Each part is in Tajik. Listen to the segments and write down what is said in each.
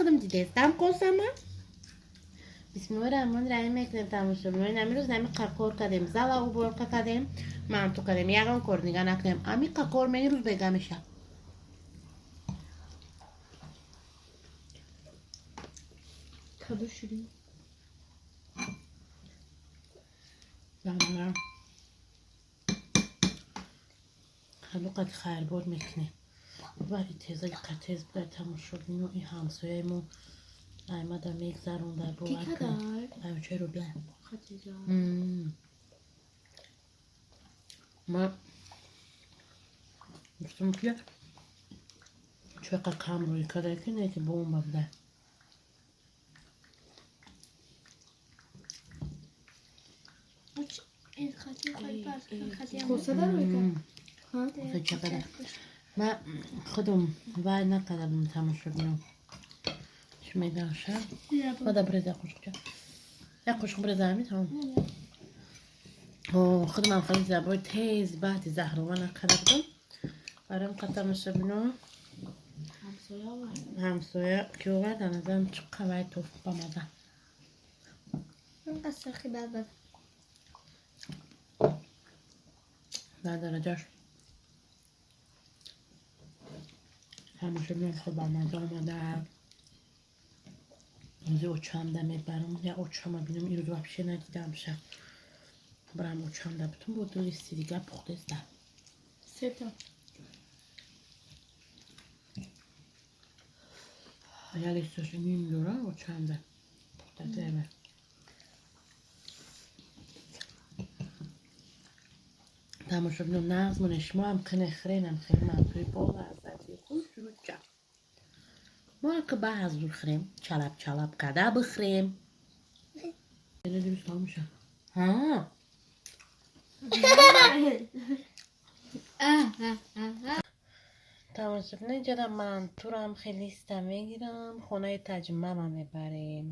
Худам дидестам косама. Бисмиллоҳи раҳмони раҳим мекунем, тамошобинои. Амирӯз нами кор кардем, зала уборка кардем, манту кардем, ягон кор дига накардем. Амиқа кор меирӯз бега меша. Каду ширин. Каду қад хайрбор мекунем. Бари теза тез буда, тамошобино. И ҳамсояи мо аймада мегзаронда. Ки кадай? Аймчои рубия. Хатиҷа. Ма гуфтам, ки чоқа кам рӯй када, ки не, ки бомба буда. Ин хати хати. Коса дар рӯй кард? Ҳа? Чақада ма худум вай накарда будам, тамошобино. Чӣ мегаша? Бада бреза қошуқча. Як қошуқ бреза ами тамом. Худумам хеле забои тез баъди заҳрова накарда будам. Барам қа, тамошобино. Ҳамсоя овард. Ҳамсоя ки овард, назарам чиқа вай тоф бамаза. Инқадр сархи бад. Дар дараҷаш, тамошобино, хуб бамаза омада. Ози очамда мебарам, я очама бинам, ирӯз вообще надидамша. Барам очамда бутун бо ду листи дига пухтеста. Сета. Я листаш ним дора, очамда пухтатеме. Тамошобино, нағз моне, шумо ҳам қине хӯренам, хеле мантуи болаззати хушрӯча. Мо ки ба ҳазур хӯрем, чалаб чалаб када бихӯрем. Дурust меша. Ҳа. Тамошобино, инҷода мантурам хеле мегирам, хонаи таҷмама мебарем.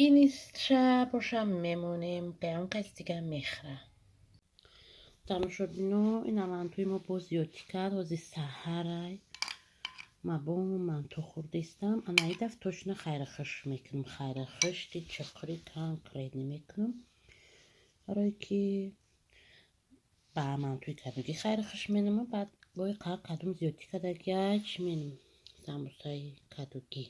Инистша боша мемонем, он каси дига мехӯра. Тамошобино, ина мантуи мо боз зиёдтӣ кард. Ҳози саҳарай. Ма бо манту хӯрдистам. Ана и даф точно хайрхуш мекунам. Хайрхушти чиқри конкретно мекунам. Барое ки ба мантуи кадуги хайрхуш менамам, баъд бои кадум зиёдтӣ кардагия чӣ менам? Самбусаи кадугӣ.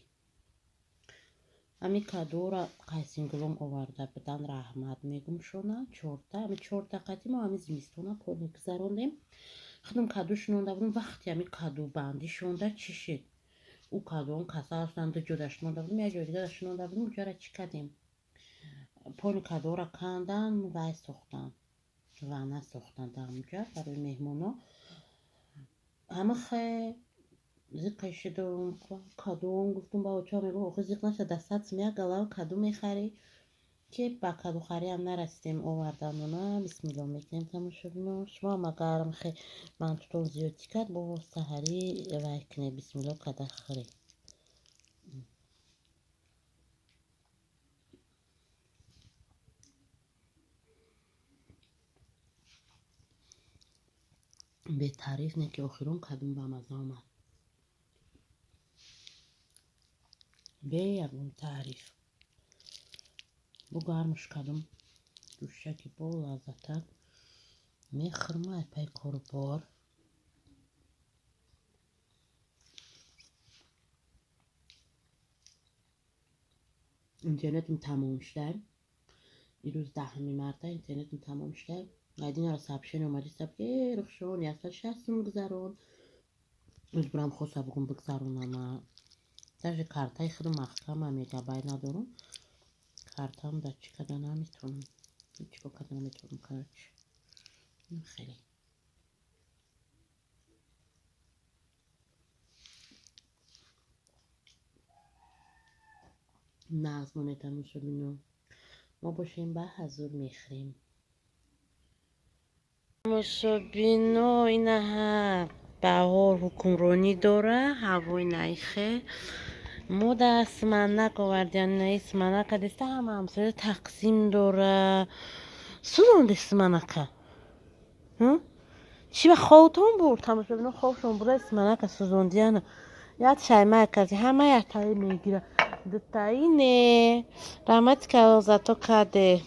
Ами кадура қайсингулом оварда будан, раҳмат мегум шона, чорта. Ами чорта қати мо ами зимистона кор мегузарондем. Худам каду шинонда будам, вақте ами каду бандӣ шонда чӣ шид? Ӯ кадуон касал шуданд, ду ҷода шинонда будам, як ҷои дигара шинонда будам, уҷара чӣ кардем? Пони кадура кандан, вай сохтанд. Ванна сохтанд дар онҷа барои меҳмоно. Ҳама хе зиқ шидум, кадуон гуфтум ба оча, мегум, охи зиқ наша, да сад сум як галава каду мехарӣ, ки ба кадухариам нарасидем, оварданона. Бисмилло мекунем, тамошобино. Шумо ҳам агар хе мантутон зиёдтӣ кард, бо саҳарӣ вай кунед, бисмилло када хӯред. Бетаъриф не, ки охирон кадум ба маза омад. Бе ягон таъриф. Бо гармш кардам, ҷӯшаки бо лаззатак мехӯрм ай пай кору бор. Интернетам тамом шуда. Ирӯз 10-уми марта интернетам тамом шуда. Айдинара сообщение омадиста, ки Рухшон, 160 сум гузарон. Маҷбурам хоста бугум бигзаронама. Даже картаи худам маҳкама, мегабайт надорам. Картам да чӣ карда наметавонам. Ҳеҷ кор карда наметавонам, короче. Хеле. Нағз монед, тамошобино. Мо бошем ба ҳазур мехӯрем. Тамошобино, инаҳа баҳор ҳукмронӣ дора, ҳавои найхе. Мо да сманак овардиан, наи сманака деста ҳама ҳамсоя тақсим дора. Сӯзонде сманака. Чӣ ба хобтон бурд? Тамошобино, хобшон бурда, сманака сӯзондияна. Як шайма карди, ҳама яктаи мегира. Дутаи не. Раҳмати калон зато каде.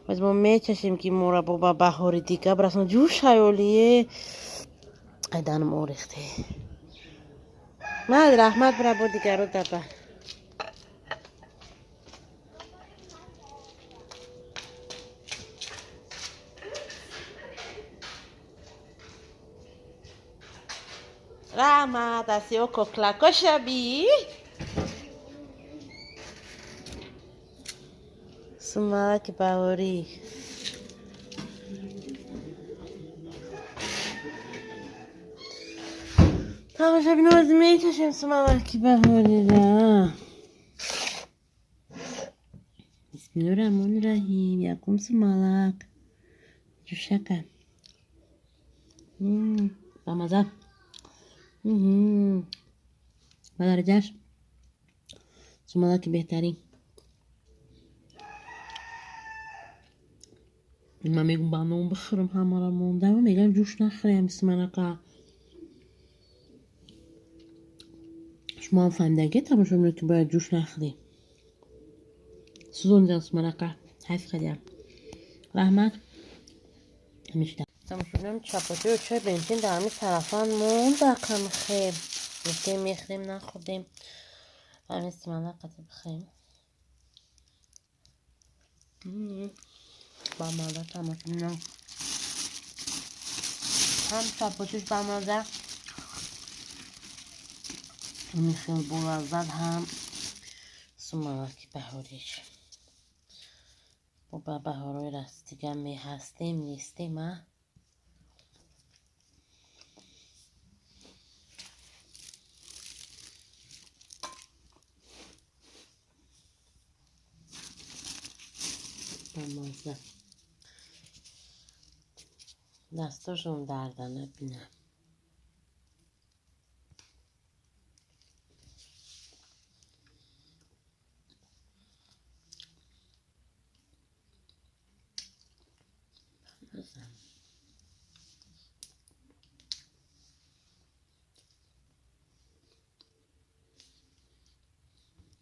Боз мо мечашем, ки моро бо ба баҳори дига бирасон. Ҷӯш ҳаёлие. Айданам орехте. Майли, раҳмат, бира бо дигаро даба. Раҳмат, асиё коклако шаби. Сумалаки баҳорӣ. Тамошобино, оз мечашем сумалаки баҳорира. Бисмиллоҳи раҳмони раҳим. Якум сумалак. Ҷӯшака. Бамаза. Ба дараҷааш сумалаки беҳтарин. Ман мегум ба нон бихӯрам, ҳамаро мондам, мегӯям ҷӯш нахӯрем сумалака. Шумоам фаҳмидаги, тамошобино, ки бояд ҷӯш нахӯрӣ. Сӯзонидан сумалака. Ҳайф кардиам. Раҳмат. Ҳамешта. Тамошобинам, чапотиро чой бензин дар ҳамин тарафан монд рақами хеб. Гуфтем мехӯрем, нахӯрдем. Ҳамин сумалак қати бихӯрем. Бамаза тамошобинам. Ҳам чапотиш бамаза. Ҳамин хел болаззат, ҳам сумалаки баҳориш. Бо ба баҳорои растига меҳастем, нестем, а? Бамаза. Дастошон дарда набинам.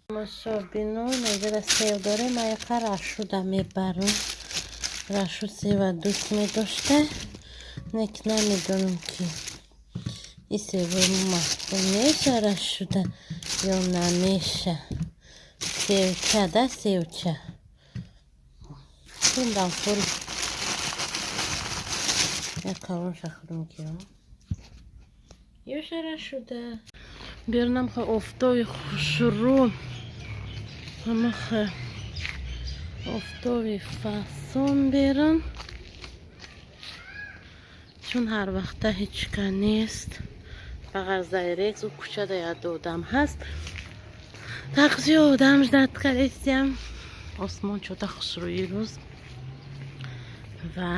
Тамошобино, назара сев дорем, ман яка рашуда мебарам. Рашу сева дӯст медошта, нек намедонам, ки и севои маъқул меша рашуда ё намеша. Севча да севча. Хундам хӯрм. Як калонша хӯрм гирам. Ёша рашуда. Берунам хо офтоби хушрӯ. Ҳамаха офтоби фасон берун. Чун ҳар вақта ҳеҷ ка нест. Ба ғайр зайрекс ӯ кӯчада як одам ҳаст. Тақзи одам ждать кардестиям. Осмон чота хушрӯи рӯз. Ва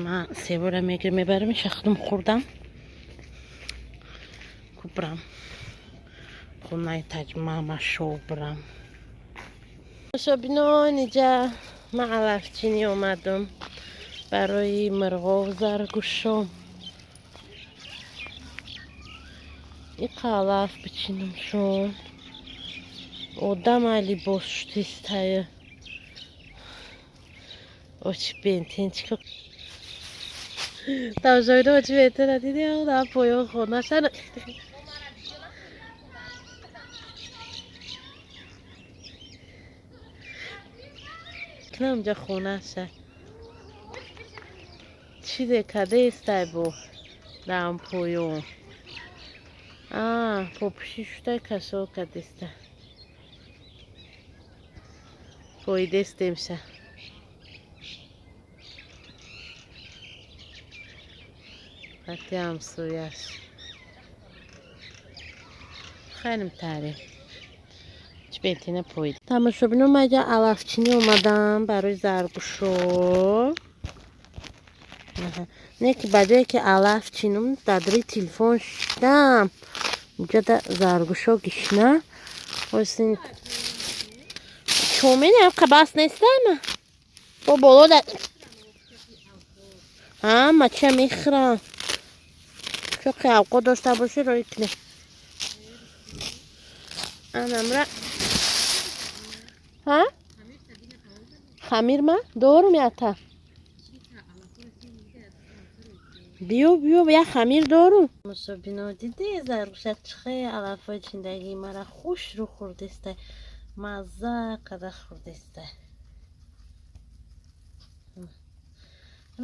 ман себора мегирам, мебарам, иша худам хӯрдам. Кубрам. Хонаи таҷмама шобрам. Тамошобинон, иҷа ман алафчинӣ омадам барои мирғов заргӯшом. Иқа алаф бичинам шон. Одам ай либос шутистая. Очи бентин чико. Тамошобино, очи бентина дидем, дар поён хонаша. Кунам ҷа хонаша. Чизе кадестай бо дар поён. А, попӯшӣ шуда касо кадеста. Поидестемша. Қати ҳамсояш. Хайрм таре. Чӣ бентина поид. Тамошобино, ман иҷа алафчинӣ омадам барои заргӯшо. Не ки ба ҷое ки алаф чинум, дар рӯи телефон шидам. Иҷода заргӯшо гишна. Осин чоменам қабас нестама. Бо боло да. Ҳама ча мехӯрам. Чоқи авқот дошта бошӣ роӣ кунӣ. Анамра ҳа? Хамир ма? Дорум ята. Биё, биё, як хамир дорум. Мусобино диди Зарғуша чихе алафҳои чиндагии мара хушрӯ хӯрдеста. Мазза қада хӯрдеста.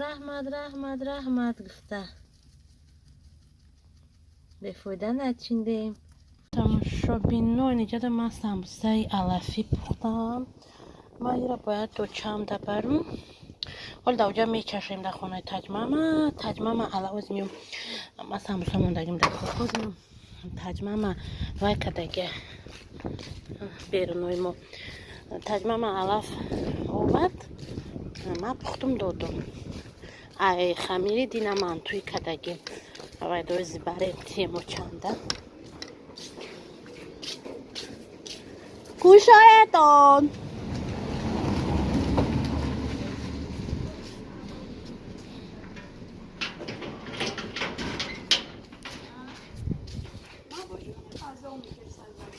Раҳмат, раҳмат, раҳмат гуфта. Бефоида начиндем. Тамошобино, инҷода ман самбусаи алафӣ пухтам. Ман ира бояд то чанда барм. Ҳол дар оҷа мечашем дар хонаи Таҷмама. Таҷмама ала оз миём. Ман самбуса мондагим дар оз миём. Таҷмама вай кадаги берунои мо. Таҷмама алаф овард. Ман пухтум додум. Ай хамири дина мантуи кадаги. Вай дози барем темо чанда. Кушоетон!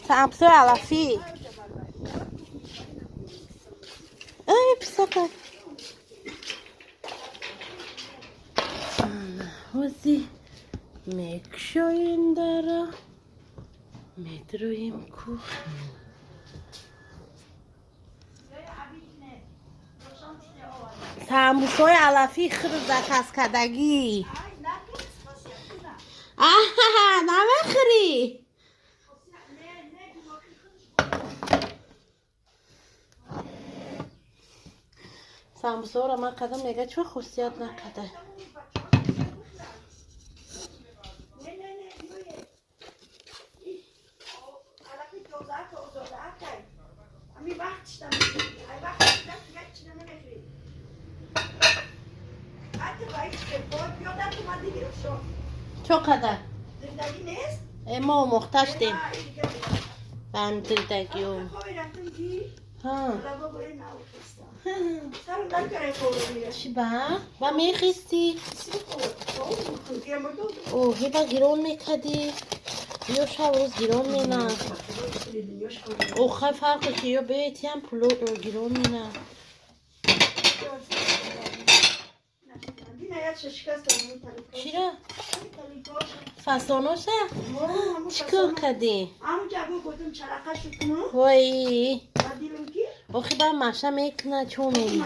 Самбусаи алафӣ. Ай, писака. Ҳози мекушоем дара, медроем кухня. Самбусаи алафӣ хӯрд заказ кардагӣ. Аҳа, намехӯрӣ? Самбусаро ман кардам, мега чӣ хусусият накарда. Чо қадар? Мо омӯхта шудем. Ба ҳамин дилдагиё. Чӣ ба? Ба мехистӣ? Оҳи, ба гирон мекардӣ. Ё шаб рӯз гирон мена. Охай фарқе ки ё бетиям пуло гирон мена. Чира? Фасоноша? Чӣ кор кардӣ? Вой. Охи ба маша мекуна, чо мери?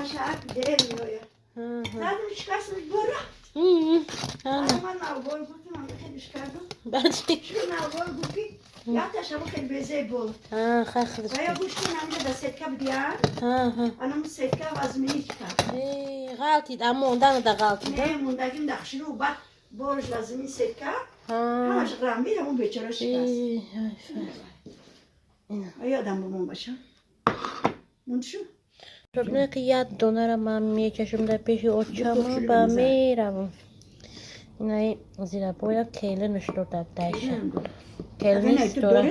Ғалтид, а монданада ғалтид. Ки як донара ман мечашам дар пеши очама ба меравам. Инаи зирабоя келинаш додад дайша. Келинаш дора.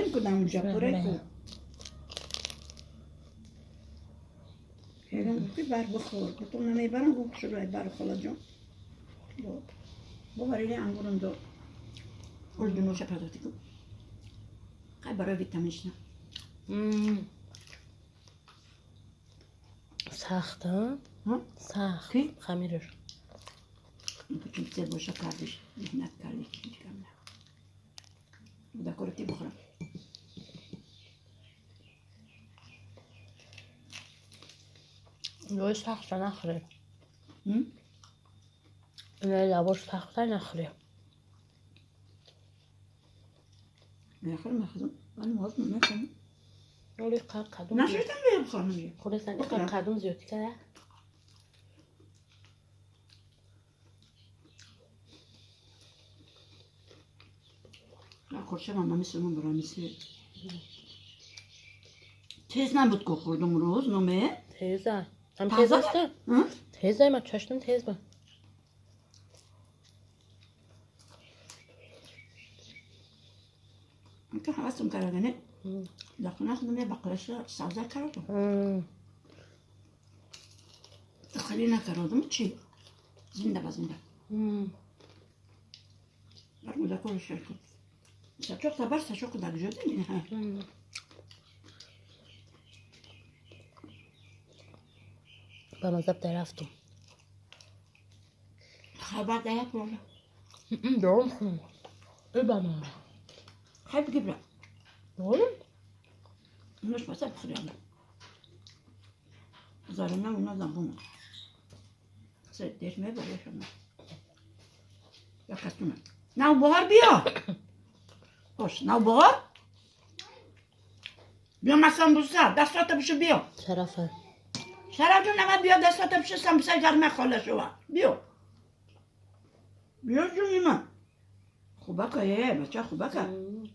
Бар бихӯр. Гуфтам намебарам, гуфт шуд бар холаҷон. Боварили ангурам дод. Олдуноша пардохти ку. Қай барои витаминшна. Сахт, а? Сахт. Хамираш. Чун зер боша кардиш, меҳнат кардиш, ҳеҷ гап на. Буда ти бихӯрам. Лой сахта нахӯре. Лавош сахта нахӯре. Мехӯрам, мехӯрам. Ман моз намехӯрам. Оли қадум. Нашудам бихӯрам. Хӯрестан қадум зиёдӣ кара. Хуршам ама мисли ман барои мисли. Тез набуд ку хӯрдум рӯз, номе? Теза. Ҳам тез аста? Теза, ман чаштам тез ба. Ка ҳавасам карагане. Дар хона худам як бақлаша савза кардам. Хеле накардам, чӣ? Зинда ба зинда. Сачоқ табар, сачоқ дагжоди ха. Ба мазаб дарафтум. Хабар дая пола. Дорум хун. Ба ма. Хайп гибра. Дорум? Наш масаб хряна. Зарана уна замбуна. Се деш ме барешана. Я кастуна. Навбаҳор биё. Хош, навбаҳор. Биё ма самбуса, дастата пишу биё. Шарафа. Шараф ҷон, ама биё дастата пишу самбуса гарма хола шува. Биё. Биё ҷони ман. Хубака, е, бача хубака.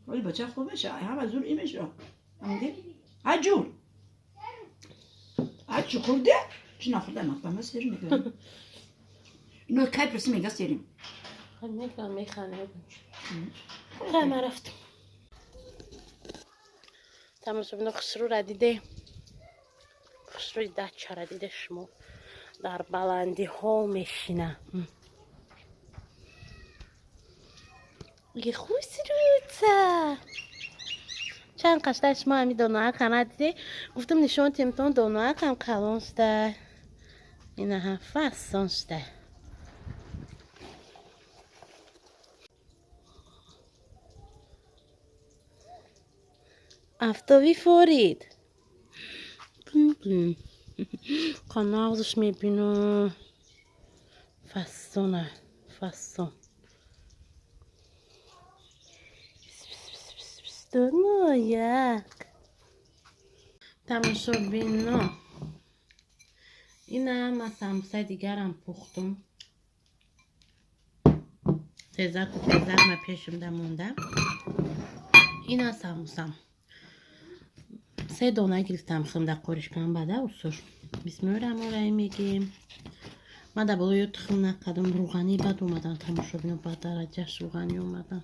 Оли бача хуб меша, ҳама зур имеша. Амди? Аҷур. А чӣ хӯрде? Чӣ нахӯрда, ман сер мегӯям. Ино кай пирси мега серим. Мекунам, механем. Хай, ман рафтам. Тамошобино, хушрӯра диде. Хушрӯи дачара диде шумо. Дар баландиҳо мешина. И хусрӯца. Чанд қашта шумо ҳами донаакам диде. Гуфтам нишон тимтон донаакам калон шуда. Инаҳа фасон шуда. Афтоби форид. Қанағзш мебинам. Фасона, фасон. Донояк. Тамошобино. Ина ма самбусаи дигарам пухтум. Тезаку тезак ма пешимда монда. Ина самбусам. Се дона гирифтам химда қоришкан бада усур. Бисмиллоҳи раҳмони раҳим мегем. Ма дар болои тухм накардам, рӯғанӣ бад омадан тамошобино, ба дараҷаш рӯғанӣ омадан.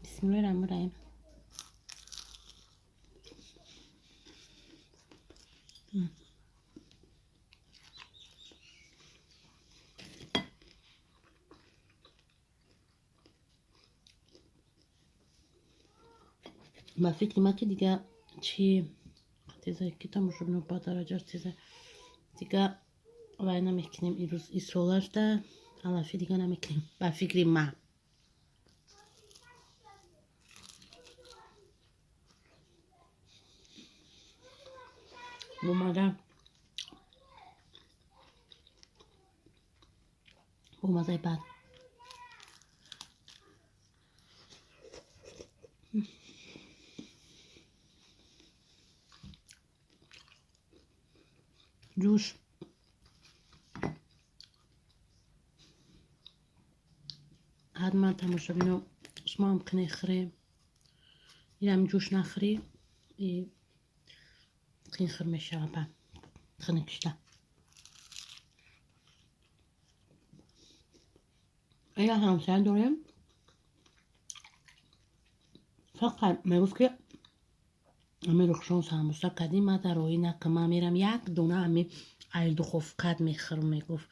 Бисмиллоҳи раҳмони раҳим. Ба фикри ман ки дига чи теза ки тамошобино ба дараҷаш теза дига вай намекунем ирӯз исолашда алафи дига намекунем ба фикри ман. Бомада бомазаи бад. Ҷӯш ҳатман тамошобино шумоам қине хӯре, инам ҷӯш нахӯрӣ қин хӯр мешава ба хунукшда. Ая ҳамсоя дорем, фақат мегуфт ки ами рухшон самбуса кардӣ, ма дар роҳӣ накун, ман мерам як дона ами айлдуховкат мехӯрм, мегуфт.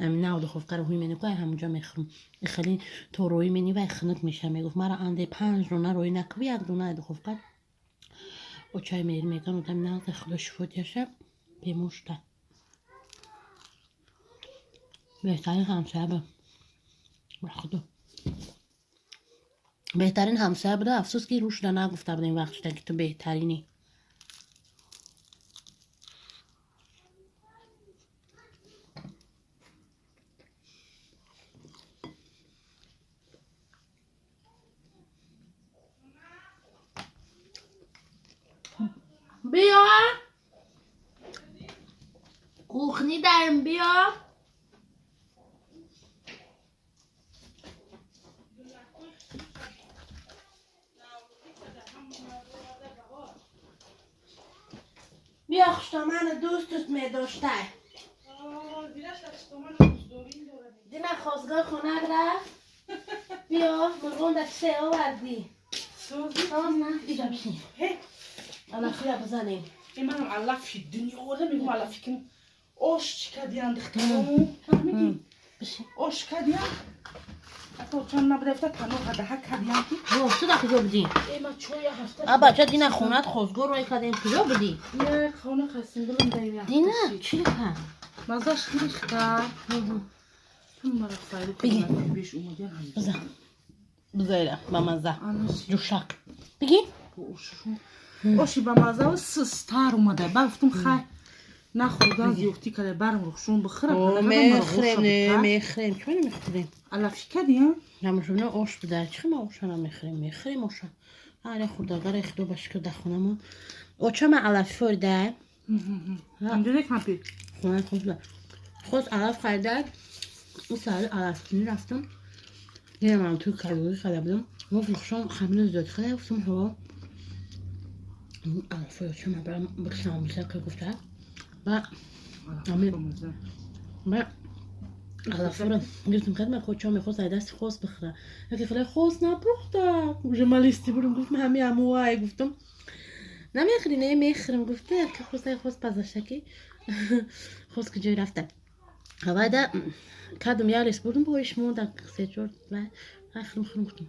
Ами на духовкаро ҳуй менекӯ, ай ҳамунҷо мехӯрм. Хеле то роҳӣ менӣ вай хунук меша, мегуфт. Мара анде 5 дона роҳӣ накӯ, як дона айлдуховкат. Очай мер меган одами нағзе худо шифо диҳаша, бемор шуда. Беҳтарин ҳамсоя буда. Худо. Беҳтарин ҳамсоя буда, афсӯс ки рӯшда нагуфта будем вақт шуда ки ту беҳтаринӣ. Биё. Кухни даем, биё. Биё хуштомани дӯстут медоштай. Дина хостгор хона рафт. Биё, мурғонда чизе овардӣ. На, иҷа бишин. Алафира бизанем. Манам алафи дунёда мегум алафи кунам. Ош чӣ кардиян духтарон? Фаҳмидӣ? Ош кардиян? Ато чанд набуда паноҳ даҳа кардиям ки. Ту да куҷо будӣ? Э, ма чой ҳафта. А бача дина хонат хозгор рой кардем, куҷо будӣ? Не, хона хасингулам даим. Дина, чӣ ка? Мазаш гирифта. Мара файда Биги. беш омадиан ҳам. Биза. Бизайра, ба маза. Ана Ҷушак. Биги. оши ба маза систар омада. Ба гуфтум хай нахӯрдан зиёфтӣ када барм рухшун бихӯрам. Мехӯрем, не, мехӯрем. Чӣ намехӯрем? Алафӣ кардиям? Намушуна ош буда. Чӣ ма оша намехӯрем? Мехӯрем оша. Аре хурдагаре худо ба шукр дар хонамон. Оча ма алафӣ форида. Ҳамҷода кампи. Хона хӯрда. Хост алаф харида. У сари алафкунӣ рафтам. Дидам ам туи калорӣ харида будам. Гуфт рухшон хамиро зиёд харида. Гуфтам ҳо. Алафои оча ма барам биксам ки гуфта. Ба ба алафора гирифтам кардам, коча мехост ай дасти хост бихӯра. Яке хеле хост напухта. Уже малисти бурум гуфтам ҳами амуай гуфтам. Намехӯри, не мехӯрам гуфта, ки хост ай хост пазаша ки хост куҷой рафта. Авайда кардам як лист бурдум боиш монда се чор ва хӯрам хӯрам гуфтам.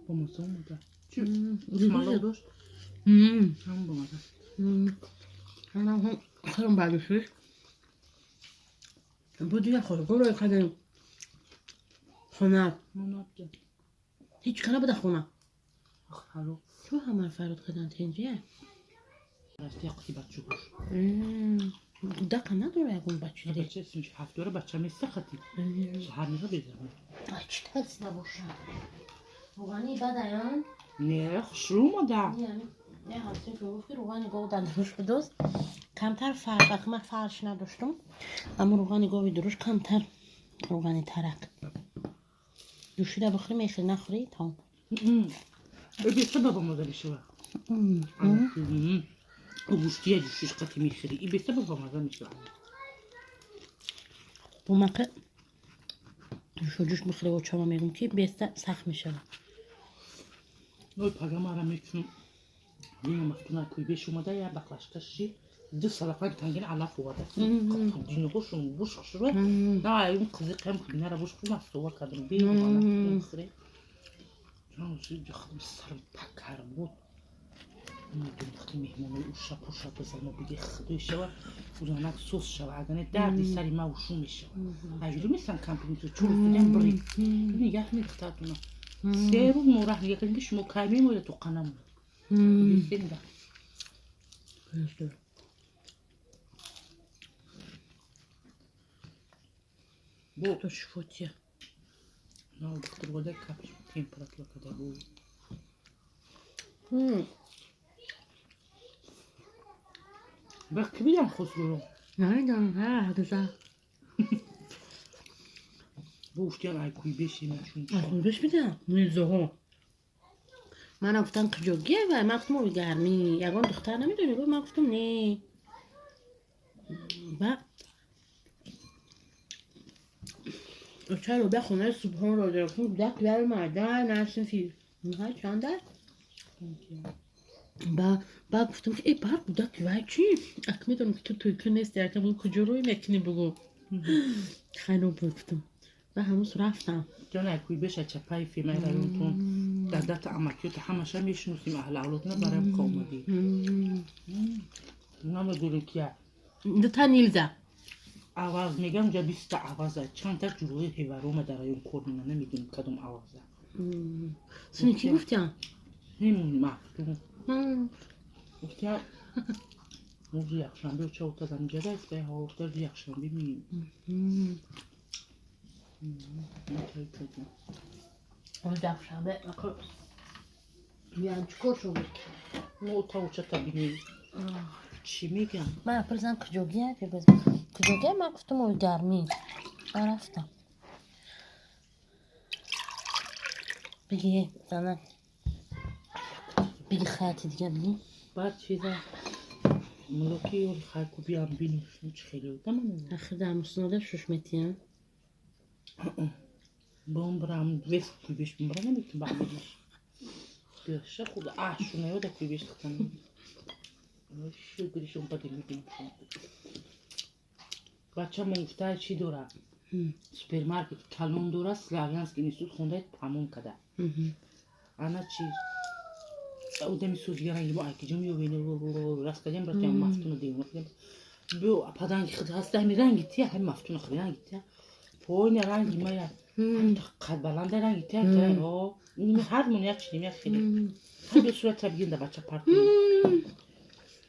Ба маза омада. Чӣ? Малоқ дошт? Ҳам ба маза. Хӯрам баъди шуш. Бу дигар хозгор рой кардем. Хона. Ҳеҷ ка набуда хона. Ҳаро. Чӯ ҳамаро фарёд кардан тинҷия? Рафти яқти бача гӯш. Кӯдака надора ягон бача дига. Бача синч ҳафт дора бача места хати. Шаҳар меха безам. Ай чӣ тарс набоша. Рӯғани бадаян? Не, хушрӯ омада. Не, ҳамсин ки гуфт ки рӯғани гов дар дуруш будост. Камтар фарш, ак ман фарш надоштум. Аммо рӯғани гови дуруш камтар рӯғани тарак. Ҷӯшида бихӯрӣ мехӯрӣ, нахӯрӣ тамом. Беста ба маза мешава. Гӯштия ҷӯшиш қати мехӯрӣ. И беста ба маза мешава. Бумақа ҷӯшу ҷӯш бихӯрӣ очама мегӯм ки беста сахт мешава. Ой, пага мара мекунам. Дина мафтуна куй беш омада я баклашка ши. Ду салафан тангин алаф оварда. Диноҳошон буш хушрӯ. На, ин қизи қам кунара буш хушрӯ мастова кардам. Бе хӯре. Ҷон, сарм пакар буд. Вақти меҳмонои уша пуша бизану биги худои шава, уранак сос шава, агане дарди сари ма ушу мешава. Ажуру месан кампинту чур будем бри. Нигах мехтатуна. Се рӯз мораҳ нигах кардем ки шумо кай мемоед то қанам. Бисенда. Бо то шифотия. На, доктор вода капш температура када бу. Ба ки бидам хосгӯро? Намедонам, ҳа, ҳадуза. Бо уфтиян ай куй беши мачун. Ай куй беш бидам? Мирзоҳо. Мана гуфтам куҷогия вай, ман гуфтам ови гармӣ. Ягон духтар намедонӣ? Гуфт ман гуфтам не. Ба оча робия хонаи субҳонро дорам. Кӯдак яр марда насинфи чанд аст? Ба гуфтам ки э бар кӯдак вай чӣ? Ак медонам ки ту тӯйку нести, акам гуфт куҷо рӯй мекунӣ бугӯ. Хайно буд гуфтам. Ба ҳамус рафтам. Ҷон ай куй беша чапаи фемаи районтон. Дадата амакиёта ҳамаша мешиносим аҳли авлодна барам ка омадӣ. Намедонем кия. Дута Нилза. Аваз мегам ҷа биста аваза. Чандта ҷурои ҳеварома дар район кор мекунанд, намедонем кадом аваза. Сини чӣ гуфтиям? Ҳемон мафтум. Гуфтиям рӯзи якшанбе оча ота замҷада аст, бай ҳо гуфта рӯзи якшанбе меем. Рӯзи якшанбе меян чӣ кор шуд? Мо ота очата бинем. Чӣ мегам? Ман пурсидам куҷогия? Куҷогия? Ман гуфтам ови гармӣ. Ман рафтам. Биги зана. Биги хаяти дига биги. Баъд чиза мулоки ёри хайку биям бинушум чӣ хеле одам. Ахир дар муснода шуш метиям. Бомбрам вес куй беш бомбра наметум баъдиш. Беша худа а шуна ёда куй беш хатан. Шукришон пади мебинам. Бача мон гуфта чӣ дора? Супермаркет калон дора, Славянский институт хондаед, тамом када. Ана чи одами сӯзига ранги мо айкиҷо меёбем, раст кардем, братям мафтуна девона кардем. Бё паданги худ ҳаста, ҳами ранги тия, ҳами мафтуна худ ранги тия. Пойна ранги мая, қад баланда ранги тия, о, ҳар мон як чидем, як хеле. Ҳар бе сурат бигин да бача парт.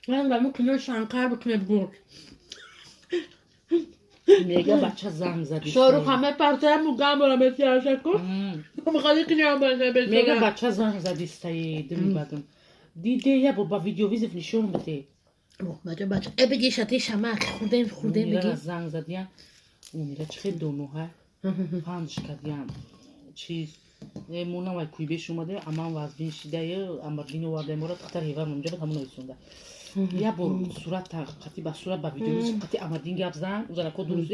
Ранг мо кино шанкар бикунед гурд. Мега бача занг зади. Шорух ҳама партая мугамора метиаша ку. Мхали кино бача. Мега бача занг зади стаи дими бадум. Диде я бо ба видеовызов нишон бите. Бача бача. Э бигӣ шати шамак хурдем хурдем бигӣ. Занг задия. Умира чихе доноҳа. Панҷ кадиям. Чиз мона вай куйбеш омада, аман вазбин шидае, амбаргин оварда, мора тахтар ҳева мунҷа бад ҳамон оисонда. Я бор сурат қати ба сурат ба видео қати амардин гап зан, узанако дуруст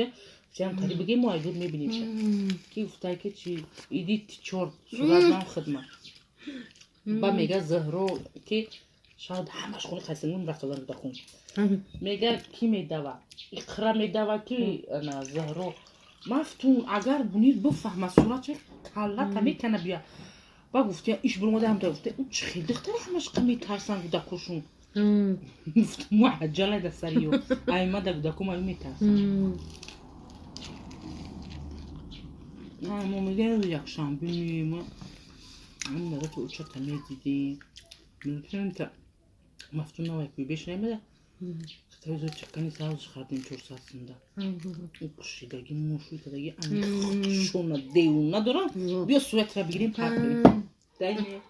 чиам тари бигем мо айдур мебинем ша. Ки гуфтай ки чи иди чор сурат ман хидмат. Ба мега Зуҳро ки шояд ҳамаш хони қайсангун рафтадан да хун. Мега ки медава? Иқра медава ки ана Зуҳро мафтун агар бунир бифаҳма сурат чи каллата мекана бия. Ба гуфтия иш буромада ҳамта гуфта ӯ чи хел духтари ҳамаш қа метарсан гудакошун. Гуфтам аҷала да сари ё айма да гудако маю метарсан. Мо мегӯям якшанбе меоем, ам то учата медидем. Мегӯям мафтун навай куйбеш намеда. Хитои чакани савз хардем 400 сумда. Ӯ кушидаги мошуидаги ами шона девона дорам. Биё суратра бигирем парк кунем. Дай не.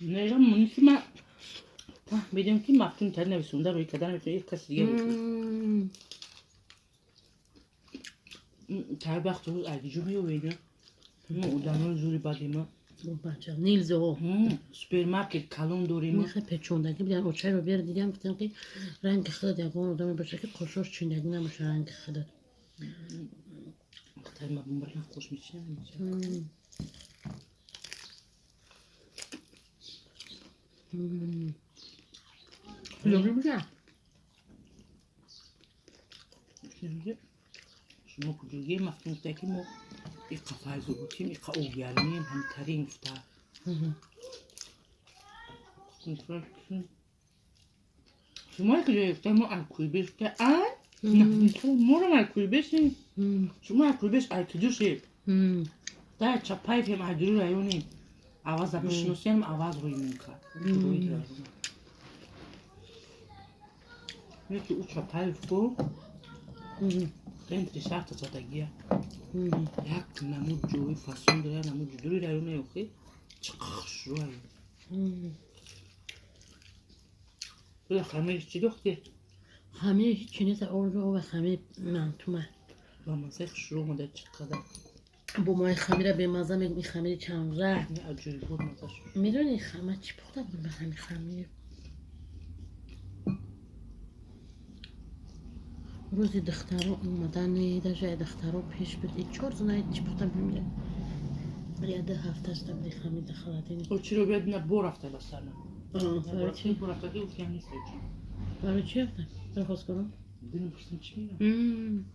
Нежам муниси ма фаҳмидем ки мафтун тари нависонда рӯи карда наметавонад як каси дига бикунад. Тари вақт рӯз айгиҷо меёвед. Мо одамои зури бадем. Бача нилзо. Супермаркет калон дорем. Мехе печондагӣ бидам очайро бер дидам гуфтам ки ранги худат ягон одаме боша ки қошош чиндагӣ набоша ранги худат. Тари ма бумбарин хуш мечинам. Люблю. Шумо куҷоге мафтун гуфта ки мо иқа файзобутим, иқа огармем, ҳамтарин гуфта. Шумо куҷое гуфта мо алкуйбеш гуфта а? Моро алкуйбешем. Шумо алкуйбеш алкиҷушед. Да чапаевем айдури районем. Аваза бишиносем, аваз рӯи мункар. Неки ӯ Чапаев ку центри шаҳр задагия. Як намуд ҷои фасон дора, як намуд ҷудури районе охи чӣ хушрӯ. Хамир чӣ дохти? Хамир ҳеҷ нест, орду ва хамир мантума. Ба мазаи хушрӯ омада чӣ қадар. Бо мои хамира бемаза мегӯм, ин хамири чанза. Аҷоибот маза шуд. Медонӣ ма чӣ пухта будам ба ҳамин хамир? Рӯзи духтаро омадани, даже духтаро пеш буд. И чор зунаи чӣ пухта будам? Я ду ҳафта шуда буди хамир дар холодильник. О, чиро биёд на бо рафта ба сарна. Барои чӣ? Бо рафта ки гуфтам нест чӣ. Барои чӣ рафта? Барои хостгорон? Динам пурсидам чӣ мегӯям?